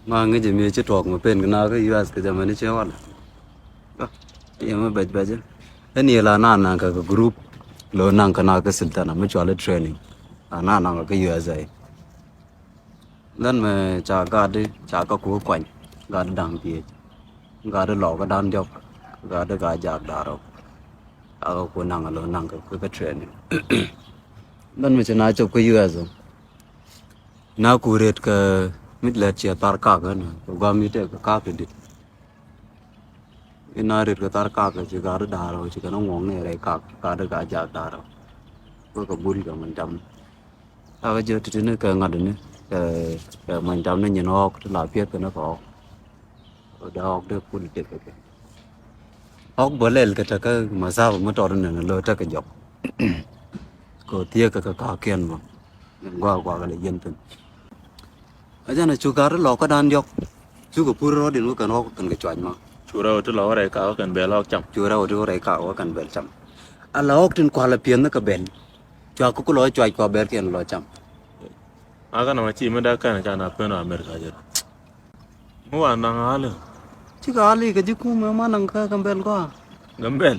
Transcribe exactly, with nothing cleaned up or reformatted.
Ma ŋi̱cɛ mi ci tuɔɔk mi pen kɛ na kä U S kɛ jɛ mɛni cɛ walɛ. Yɛ mi bɛc bɛc. Ɛn yɛ la na naŋ kɛ kɛ group lo naŋ kɛ na kä Sultana mi cuali training. La na naŋ kɛ U S A. Län mɛ ca gat di ca kä ku kuany gat di da̱ŋ piec. Gat di lɔk kä da̱ŋ diɔk gat di ka jak da̱ŋ rɛw. Ca kä ku naŋ lo naŋ kɛ kɛ training. Län mɛ ci na cop kä U S. Na ku ret kɛ mi lɛt ciɛ thar kak ɣän kɛ gɔam mi tɛk kɛ kak ti dit. Ina ret kɛ thar kak kɛ ci gat di da̱ŋ rɛw ci kɛn ŋuɔ̱ŋ ni rɛy kak gat di ka jak da̱ŋ rɛw. Kɛ kɛ bul kɛ mɛn jam. Ak jɛ titini kɛ ŋa̱t ni kɛ mɔny tam ni nyin ɣɔk ti la piɛth kɛn kɛ ɣɔk. Kɛ dee ɣɔk dee kul dee kɛ kɛ ɣɔk bä lɛl kɛ tekɛ masaba mi tɔt ni ni lo tekɛ jɔk. Kɛ thiek kɛ kɛ kakiɛn bä. Gua gua kɛ lɛ yɛn thin. A jɛn a cu gat lɔ kä dan diɔk. Cu kɛ pur rɔɔdin wä kɛn ɣɔk kɛn kɛ cuac ma. Cu rɛw ti lɔ wä rɛy kak wä kɛn bɛl ɣɔk cam. Cu rɛw ti wä rɛy kak wä kɛn bɛl cam. A la ɣɔk tin kual a piɛth ni kɛ bɛl. Cua kä ku lɔ cuac kua bɛr kiɛn lɔ cam. A kɛn a ma ci mi dak kɛn a ca na pen a America jɛ. Mi wa naŋ a li. Ci ka a li kɛ ji̱ kum ma naŋ kä kɛn bɛl kua. Kɛn bɛl.